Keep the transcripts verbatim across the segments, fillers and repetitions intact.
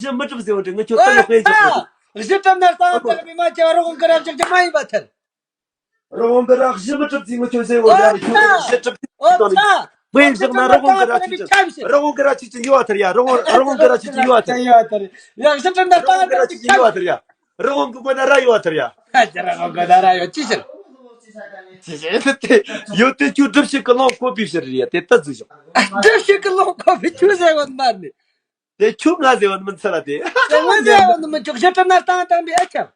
གཞི་མི་གྲུབ་ཟེར་བ་དེ་ངི་ཁྱོད་ཏང་དཔེ་འཇོག་གི་འདུག་གཞི་གྲུབ་ན་རྟ་བ་དག་པའི་མ་ཆེ་བ་རི་བོང་གི་རྭ་འཇོག་རྒྱུ་མ་ཡིན་པ་ཐལ། རི་བོང་གི་རྭ་གཞི་མི་གྲུབ་ཟེར་ངི་ཁྱོད་ཟེར་བ་རེད། ཁྱོད་གཞི་གྲུབ་ཟེར་དང་ནི་དཔེ་བཞག་ན་རི་བོང་གི་རྭ་ཆུ་ཆེན། རི་བོང་གི་རྭ་ཆུ་ཆེན་ཡོད་བ་ཐལ་ཡ། རི་བོང་རི་བོང་གི་རྭ་ཆུ་ཆེན་ཡོད་བ་ཐལ། ཡོད་བ་ཐལ། ཡ་གཞི་གྲུབ་ན་རི་བོང་གི་རྭ་ཆུ་ཆེན་ཡོད་བ་ཐལ་ཡ། རི་བོང་གི་མགོ་ན་རྭ་ཡོད་བ་ཐལ་ཡ། ཨ་ཅེ་ར་གོ་གོ་ད་ར་ཡོད་ཅི་ཕྱིར། ཅི་ཕྱིར་དེ་ཡོད་དེ་ཁྱོད་སྒྲུབ་བྱེད་ཀྱི་ལོང་བཀོད་པའི་ཕྱིར་རེད་ཡ། དེ་ལྟ་ཟིག་བྱུང་། སྒྲུབ་བྱེད་ཀྱི་ལོང་བཀོད་པའི་ཁྱོད་ཟེར་བ་མ་ནི། དེ་ཁྱོད་ང་ཟེར་བ་ནི་མི་ཚར་ར་དེ། དེ་ང་ཟེར་བ་ནི་མི་ཆོག་གཞི་གྲུབ་ན་རྟ་བ་དག་པའི་ཨ་ཁྱབ།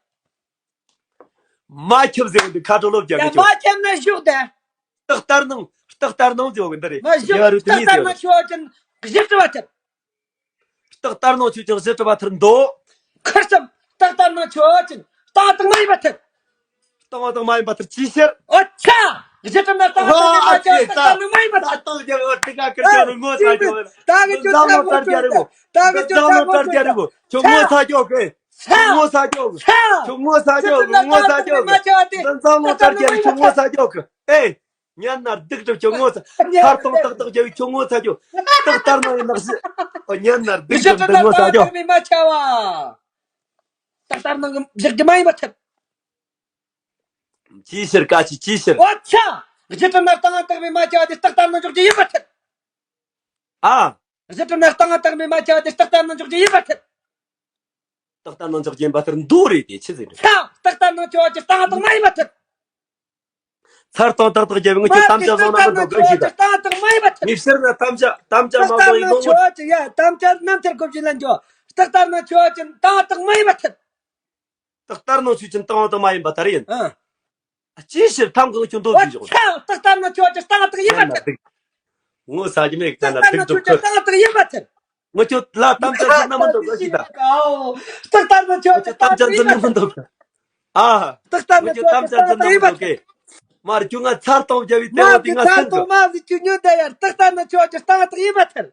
མ་ཁྱབ་ཟེར་བ་འདི་ཁ་དྲོ་ལོ་བརྒྱབ་ཡ་མི་ཆོག་མ་ཁྱབ་ན་ཞོག་དེ། རྟགས་ལྟར་སྣང་། རྟགས་ལྟར་སྣང་ཟེར་བ་འདི་རེད། མ་ཞོག་རྟགས་ལྟར་སྣང་ཆོས་ཅན་གཞི་གྲུབ་པ་ཐལ། རྟགས་ལྟར་སྣང་ཆོས་ཅན་གཞི་གྲུབ་པ་ཐལ་འདོད། ཁུར་ཙམ། རྟགས་ལྟར་སྣང་ཆོས་ཅན་རྟ་བ་དག་མ་ཡིན་པ་ཐལ། རྟ་བ་དག་མ་ཡིན་པ་ཐལ་ཅི་ཕྱིར། ཨོ་ཆ། གཞི་གྲུབ་ན་རྟ་བ་དག་མ་ཡིན་པ་ཐལ། རྟགས་ལྟར་སྣང་མ་ཡིན་པ་ཐལ། ད་ལྟ་རྒྱལ་བ་དེ་ག་ཁུར་ཅན་ངོ་ཚ་རྒྱལ་བ། ད་གི་ཁྱོད་ཚ་ངོ་ཚ་རྒྱལ་རེ་གོ། ད་གི་ཁྱོད་ཚ་ངོ་ཚ་རྒྱལ་རེ་གོ། ཁྱོད་ངོ་ཚ་རྒྱོ་གི། ཁྱོད་ངོ་ཚ་རྒྱོ་གི། ཁྱོད་ངོ་ཚ་རྒྱོ་གི། ངོ་ཚ་རྒྱོ་གི། འཛམ་གླིང་དར་རྒྱལ་རེ། ཁྱོད་ངོ་ཚ་རྒྱོ་གི། ཨེ། ཉན་ན་སྡུག་གྲུབ། ཁྱོད་ངོ་ཚ། ཐར་ཐོང་ཏག་ཏག་རྒྱལ་བའི་ཁྱོད་ངོ་ཚ་རྒྱོ། རྟགས་ལྟར་སྣང་གི་ནགས་གཞི། ཨོ་ཉན་ན་སྡུག་གྲུབ་འདི་ངོ་ཚ་རྒྱོ། མ་ཆ་བ། རྟགས་ལྟར་སྣང་གི་བཞག་རྒྱུ་མ་ཡིན་པ་ཐལ། ཅིའི་ཕྱིར་བཀའ་ཅི་ཅིའི་ཕྱིར། ཨོ་ཆ། གཞི་གྲུབ་ན་རྟགས་ལྟར་སྣང་མ་ཆ་བ་དེ་རྟགས་ལྟར་སྣང་འཇོག་རྒྱུ་ཡིན་པ་ཐལ། ཨ། གཞི་གྲུབ་ན་རྟགས་ལྟར་སྣང་མ་ཆ་བ་དེ་རྟགས་ལྟར་སྣང་འཇོག་རྒྱུ་ཡིན་པ་ཐལ། རྟགས་ལྟར་སྣང་འཇོག་རྒྱུ་ཡིན་པ་ཐལ་འདོད་རེད་དེ་ཆི་ཟེར་རེད། ཆ། རྟགས་ལྟར་སྣང་ཆོས་ཅན་རྟ་བ་དག་མ་ཡིན་པ་ཐལ། ཚར་ཐོང་ཏག་ཏག་རྒྱལ་བའི་ངོ་ཁྱོད་དམ་བཅའ་བཟུང་ན་མི་འདུག་གི་ཞིག་ད། རྟགས་ལྟར་སྣང་ཆོས་ཅན་ཡ་དམ་བཅའ་རྣམ་ཐར་གོ་བཞིན་ལ་འགྱོ། རྟགས་ལྟར་སྣང་ཆོས་ཅན་རྟ་བ་དག་མ་ཡིན་པ་ཐལ། རྟགས་ལྟར་སྣང་ཆོས་ཅན་རྟ་བ་དག་མ་ཡིན་པ་ཐལ། རྟགས་ལྟར་སྣང་ཆོས་ཅན་རྟ་བ་དག་མ་ཡིན་པ་ཐལ་ཡིན། ཨ། ཅིའི་ཕྱིར་ཐམ་གང་ཁྱོད་འདོད་ཟིག་བཞག་རྟགས་ལྟར་སྣང་ཆོས་ཅན་རྟ་བ་དག་ཡིན་པ་ཐལ། ངོ་ཚ་རྒྱུ་མེད་ཀྱི་ན་སྡུག་གྲུབ་ཁུར། རྟགས་ལྟར་སྣང་ཆོས་ཅན་རྟ་བ་དག་ཡིན་པ་ཐལ། ངོ་ཁྱོད་ལ་དམ་བཅའ་ཟིག་ན་མི་འདུག་གི་ཞིག་ད། རྟགས་ལྟར་སྣང་ཆོས་ཅན་རྟ་བ་དག་ཡིན་པ་ཐལ། ཨ། རྟགས་ལྟར་སྣང་ཆོས་ཅན་རྟ་བ་དག་ཡིན་པ་ཐལ། མར་ཁྱོད་ང་ཚར་ཐོང་བརྒྱབ་པའི་ལྟེ་བ་དེ་ང་སེམས་ཀྱི། མ་གི་ཚར་ཐོང་མ་ཟིག་ཁྱོད་ཉོན་ད་ཡར། རྟགས་ལྟར་སྣང་ཆོས་ཅན་རྟ་བ་དག་ཡིན་པ་ཐལ།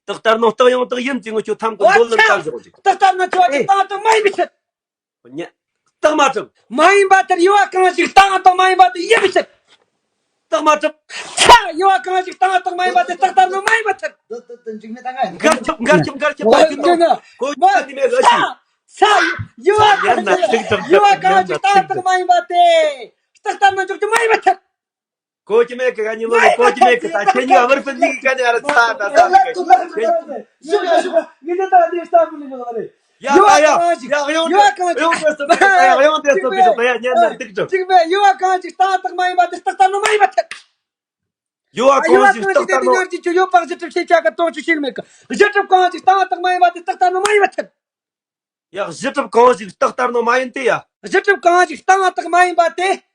རྟགས་ལྟར་སྣང་རྟགས་ཡང་དག་ཡིན་གྱི་ངོ་ཁྱོད་ཐམ་གི་འདོད་ལ་ལྟ་ཟེར་གོ་རྒྱུ། རྟགས་ལྟར་སྣང་ཆོས་ཅན་རྟ་བ་དག་མ་ཡིན་པའི་ཕྱིར། ཉན། རྟགས་མ་གྲུབ། མ་ཡིན་པ་ལྟར་དབྱེ་བ་གང་ཞིག་རྟ་བ་དག་མ་ཡིན་པ་དེ་ཡིན་པའི་ཕྱིར། རྟགས་མ་གྲུབ། ཆ། དབྱེ་བ་གང་ཞིག་རྟ་བ་དག་མ་ཡིན་པ་དེ་རྟགས་ལྟར་སྣང་མ་ཡིན་པ་ཐལ། འགལ་ཁྱབ་འགལ་ཁྱབ་འགལ་ཁྱབ་འགལ་ཁྱབ་འགལ་ཁྱབ་འགལ་ཁྱབ། ཆ། ཆ། དབྱེ་བ་གང་ཞིག་དབྱེ་བ་གང་ཞིག་རྟ་བ་དག་མ་ཡིན་པ་དེ་རྟགས་ལྟར་སྣང་འཇོག་རྒྱུ་མ་ཡིན་པ་ཐལ། གོ་གི་མེད་གི་ག་ཉི་ལོ་ལ་གོ་གི་མེད་གི་ད་ཁྱེད་གཉིས་ཨ་བར་ཕན་ནི་གི་ག་ནས་ཨ་ར་ཚ་ད་ད་གི་ཁྱེད། ཡ་ཡ་ཡ་ཡ་ཡང་དེ་སོ་གི་ཞོག་ད་ཡ་ཉན་ན་འདུག་ཅོ། གཅིག་མེད། དབྱེ་བ་གང་ཞིག་རྟ་བ་དག་མ་ཡིན་པ་དེ་རྟགས་ལྟར་སྣང་མ་ཡིན་པ་ཐལ། དབྱེ་བ་གང་ཞིག་རྟགས་ལྟར་སྣང་། ཡོད་པ་གཞི་གྲུབ་གང་ཞིག་རྟ་བ་དག་མ་ཡིན་པ་དེ་རྟགས་ལྟར་སྣང་མ་ཡིན་པ་ཐལ། གཞི་གྲུབ་གང་ཞིག་རྟ་བ་དག་མ་ཡིན་པ་དེ་རྟགས་ལྟར་སྣང་མ་ཡིན་པ་ཐལ། ཡ་གཞི་གྲུབ་གང་ཞིག་རྟགས་ལྟར་སྣང་མ་ཡིན་ཏེ་ཡ། གཞི་གྲུབ་གང་ཞིག་རྟ་བ་དག་མ་ཡིན་པ་དེ་